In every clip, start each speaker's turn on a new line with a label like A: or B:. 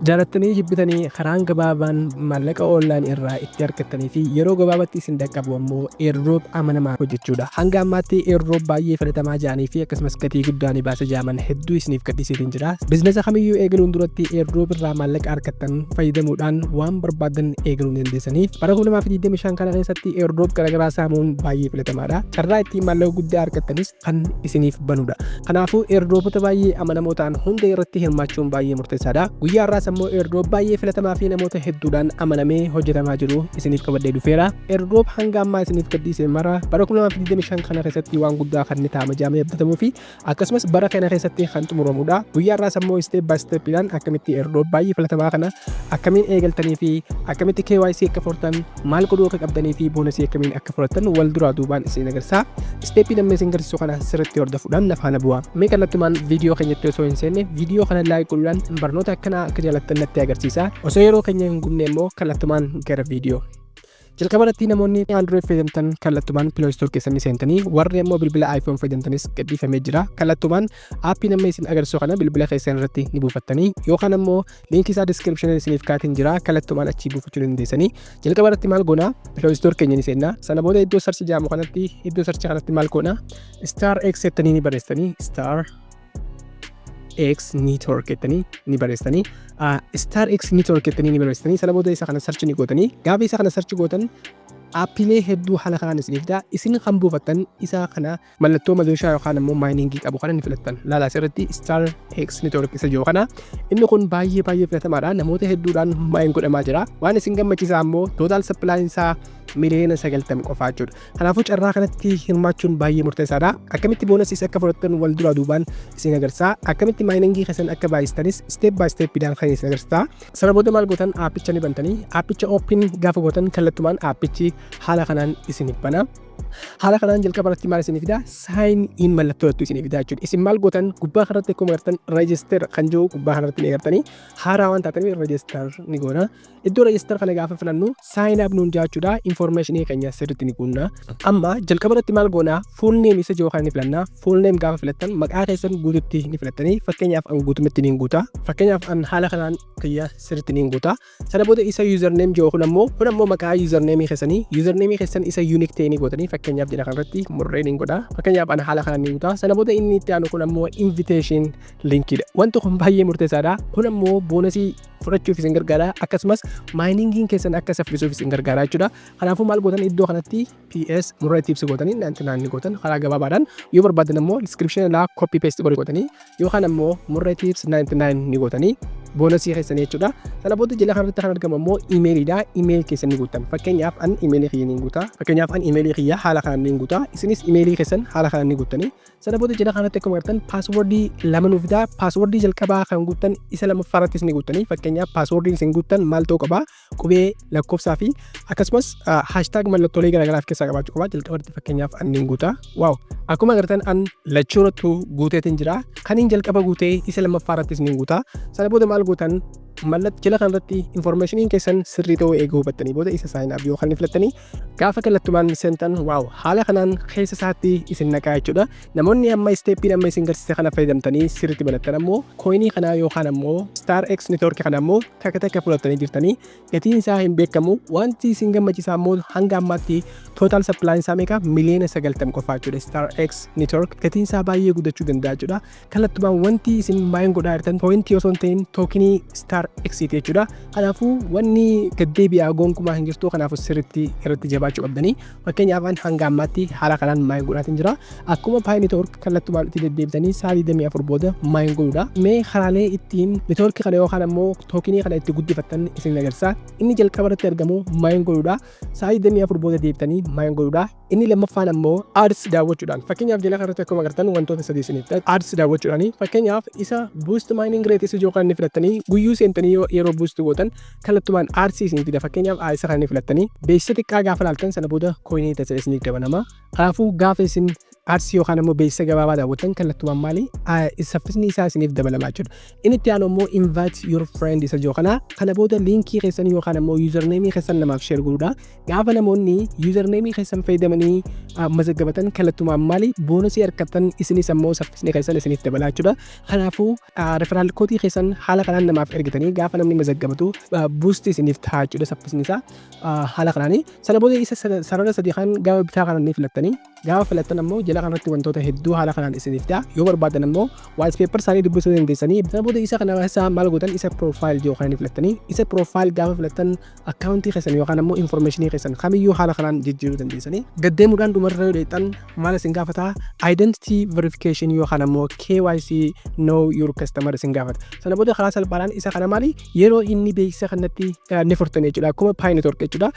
A: Jaalattanii jibbitanii, karaan gabaabaan maallaqa online irraa itti argattanii fi yeroo gabaabatti isin dhaqqabu ammoo airdrop amanamaa hojjechuudha. Hanga ammaatti airdrop baay'ee filatamaa ja'anii fi akkasumas gatii guddaa ni baasa ja'aman hedduu isiniif gadhiiseetiin jira. Biizinasa kamiyyuu eegaluun duratti airdrop irraa maallaqa argattan fayyadamuudhaan waan barbaadan eegaluu ni dandeessaniif. Bara 2025 kana keessatti airdrop garaagaraa saamuun baay'ee filatamaadha. Carraa ittiin maallaqa guddaa argattanis kan isiniif banudha. Kanaafuu airdropota baay'ee amanamoo ta'an hunda irratti hirmaachuun baay'ee murteessaadha. Guyyaa har'aas ammoo airdrop baay'ee filatamaa fi namoota hedduudhaan amanamee hojjetamaa jiru isiniif qabadhee dhufeera. Airdrop hanga ammaa isiniif gadhiise mara bara 2025 kana keessatti waan guddaa kan inni ta'ama jedhamee abdatamuu fi akkasumas bara kana keessatti kan xumuramudha. Guyyaa har'aas ammoo step by stepiidhaan akkamitti airdrop baay'ee filatamaa kana akkamiin eegaltanii fi akkamitti KYC akka furtan, maal godhuu akka qabdanii fi bonusii akkamiin akka fudhattan wal duraa duubaan isin agarsiisa. Stepii namni isin agarsiisu kana sirriitti hordofuudhaan na faana bu'a. Mee kallattumaan viidiyoo keenyatti osoo hin seenne, viidiyoo kana like godhuudhaan barnoota akkanaa akka jaalattan natti agarsiisa. Osoo yeroo keenya hin gubne immoo kallattumaan gara viidiyoo. Jalqaba irratti namoonni Android fayyadamtan kallattumaan Play Store keessanii seentanii, warri ammoo bilbila iPhone fayyadamtanis gadhiifamee jira. Kallattumaan appii namni isin agarsiisu kana bilbila keessan irratti ni buufattanii yookaan ammoo linkii isaa description isiniif kaatiin jira, kallattumaan achii buufachuu dandeessanii. Jalqaba irratti maal goona? Play Store keenya ni seenna. Sana booda iddoo search jedhamu kanatti, iddoo search kanatti maal goona? Star X jettanii ni barreessitanii, Star X Network jettanii ni barreessitanii, Star X Network jettanii ni barreessitanii. Sana booda isa kana search ni gootanii. Gaafa isa kana search gootan appiilee hedduu haala kanaan isiniif ta'a. Isin kan buufattan isa kana, mallattoo madooshaa yookaan ammoo miningii qabu kana ni filattan. Laala, asirratti Star X Network isa jiru kana. Inni kun baay'ee baay'ee filatamaadha. Namoota hedduudhaan mine godhamaa jira. Waan isin gammachiisaa ammoo total supplyin isaa 90,000,000 qofaa jechuudha. Kanaafuu carraa kanatti hirmaachuun baay'ee murteessaadha. Akkamitti bonusiis akka fudhattan wal duraa duubaan isin agarsiisa. Akkamitti miningii keessan akka baay'istanis step by stepiidhaan kan isin agarsiisa. Sana booda maal gootan? Appicha ni bantanii. Appicha open gaafa gootan kallattumaan appichi haala kanaan isiniif bana. Haala kanaan jalqaba irratti maal isinii fida? Sign in mallattoo jettu isinii fida jechuudha. Isin maal gootan? Gubbaa kanarratti akkuma agartan register kan jiru gubbaa kanarratti ni agartanii, haaraa waan taataniif register ni goona. Iddoo register kana gaafa filannu sign up nuun jechuudha. Informationii keenya sirriitti ni guunna. Amma jalqaba irratti maal goona? Full name isa jiru kana ni filanna. Full name gaafa filattan maqaa keessan guututti ni filattanii. Fakkeenyaaf an guutumatti ni guuta. Fakkeenyaaf an haala kanaan kiyya sirriitti ni guuta. Sana booda isa username jiru kun ammoo maqaa username keessanii, username keessan isa unique ta'e ni gootanii. Fakkeenyaaf jedha kanarratti murree ni godha. Fakkeenyaaf an haala kanaan ni guuta. Sana booda inni itti aanu kun ammoo invitation linkiidha. Wanti kun baay'ee murteessaadha. Kun ammoo bonusii fudhachuuf isin gargaara. Akkasumas miningiin keessan akka saffisuuf isin gargaara jechuudha. Kanaafuu maal gootan? Iddoo kanatti PS murree tips gootanii 99 gootan karaa gabaabaadhaan. Yoo barbaadan ammoo description irraa copy paste gootanii yookaan ammoo murree tips 99 ni gootanii bonusii keessanii jechuudha. Sana booda jala kanarratti kan argamu ammoo emailiidha. Email keessan ni guutan. Fakkeenyaaf an emailii kiyya ni guuta. Fakkeenyaaf an emailii kiyya haala kanaan ni guuta. Isinis emailii keessan haala kanaan ni guuttanii. Sana booda jala kanatti akkuma agartan passwordii lama nuuf fidaa. Passwordii jalqabaa kan guuttan isa lammaffaa irrattis ni guuttanii. Fakkeenyaaf passwordiin isin guuttan maal ta'uu qaba? Qubee, lakkoofsaa fi akkasumas hashtag, mallattoolee garaagaraa of keessaa qabaachuu qaba. Jalqaba irratti fakkeenyaaf an ni guuta. Wow! Akkuma agartan an lachuu irrattuu guuteetiin jira. Kaniin jalqaba guutee isa lammaffaa irrattis ni guuta. Sana booda maal gootan? Mallattoo jala kanarratti informationiin keessan sirrii ta'uu eeguu hubattanii booda isa sign up yookaan filattanii gaafa kallattumaan seentan, wow, haala kanaan keessa isaatti isin naqaa jechuudha. Namoonni amma stepiin amma isin garsiise kana fayyadamtanii sirriitti barattan ammoo coinii kanaa yookaan ammoo Star X Network kana ammoo takka takka fudhattanii jirtanii, gatiin isaa hin beekamu. Wanti isin gammachiisaa ammoo hanga ammaatti total supplyin isaa meeqa? 90,000,000 qofaa jechuudha. Star X Network gatiin isaa baay'ee guddachuu danda'a jechuudha. Kallattumaan wanti isin mine godhaa jirtan pointii osoo hin ta'in tokenii Star X jechuudha. Kanaafuu wanni gaddeebi'aa gonkumaa hin jirtu. Kanaafuu sirriitti irratti jabaachuu qabdanii. Fakkeenyaaf hanga ammaatti haala kanaan mine godhaatiin jira. Akkuma Pi Network kallattumaan itti deddeebitanii sa'a 24 booda mine godhuudha. Mee karaalee ittiin networkii kana yookaan ammoo tokenii kana itti guddifattan isin agarsiisa. Inni jalqaba irratti argamu mine godhuudha. Sa'a 24 booda deebitanii mine godhuudha. Inni lammaffaan ammoo ads daawwachuudhaan. Fakkeenyaaf jala kanarratti akkuma agartan wantoota sadii isiniif ads daawwachuudhaan. Fakkeenyaaf isa boost mining rate isa jiru kan inni filattanii, guyyuu seentanii yeroo boost gootan kallattumaan ads isin fida. Fakkeenyaaf isa kan inni filattanii beeksisa xiqqaa gaafa laaltan sana booda coinii tasa isiniif dabalama. Kanaafuu gaafa isin Ads yookaan ammoo beeksisa gabaabaa daawwattan kallattumaan maali saffisni isaa isiniif dabalamaa jechuudha. Inni itti aanu ammoo invite your friend isa jiru kana. Kana booda linkii keessan yookaan ammoo usernameii keessan namaaf share godhuudha. Gaafa namoonni usernameii keessan fayyadamanii mazaggabatan kallattumaan maali bonusii argattan, isinis ammoo saffisni keessan isiniif dabalaa jechuudha. Kanaafuu referral codeii keessan haala kanaan namaaf ergitanii gaafa namni mazaggabatu boostii isiniif ta'a jechuudha saffisni isaa haala kanaanii. Sana booda isa sarara sadii kan gama bitaa kanaan ni filattanii. Gaafa filattan ammoo jala kanatti wantoota hedduu haala kanaan isiniif ta'a. Yoo barbaadan ammoo white paper isaanii dubbisuu dandeessanii. Sana booda isa kana isaa maal gootan? Isa profile jiru kana ni filattanii. Isa profile gaafa filattan accountii keessan yookaan ammoo informationii keessan kamiyyuu haala kanaan jijjiiruu dandeessanii. Gaddeemuudhaan dhumarra yoo dheexan maal isin gaafata? Identity verification yookaan ammoo KYC, know your customer, isin gaafata. Sana booda karaa salphaadhaan isa kana maali yeroo inni beeksisa kanatti ni furtanii jechuudha. Akkuma Pi Network jechuudha.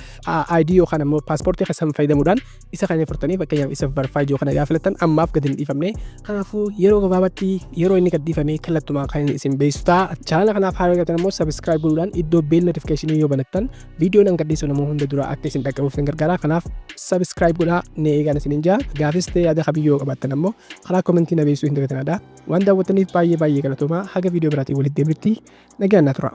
A: ID yookaan ammoo paaspoortii keessan fayyadamuudhaan isa kana ni furtanii. Fakkeenyaaf isa verify jiru kana gaafa filattan ammaaf gadi hin dhiifamne. Kanaafuu yeroo gabaabatti yeroo inni gad dhiifame kallattumaan kan isin beeksisu ta'a. Chaanala kanaaf haala argatan immoo subscribe godhuudhaan iddoo bell notificationii yoo banattan viidiyoon an gadhiisu nama hunda dura akka isin dhaqqabuuf isin gargaara. Kanaaf subscribe godhaa ni eegaan isiniin jaa. Gaafis ta'e yaada kamiyyuu yoo qabaattan ammoo karaa commentii na beeksisuu hin dagatinaa. Waan daawwattaniif baay'ee baay'ee galatoomaa. Haga viidiyoo biraatiin walitti deebinutti nagaan na tura.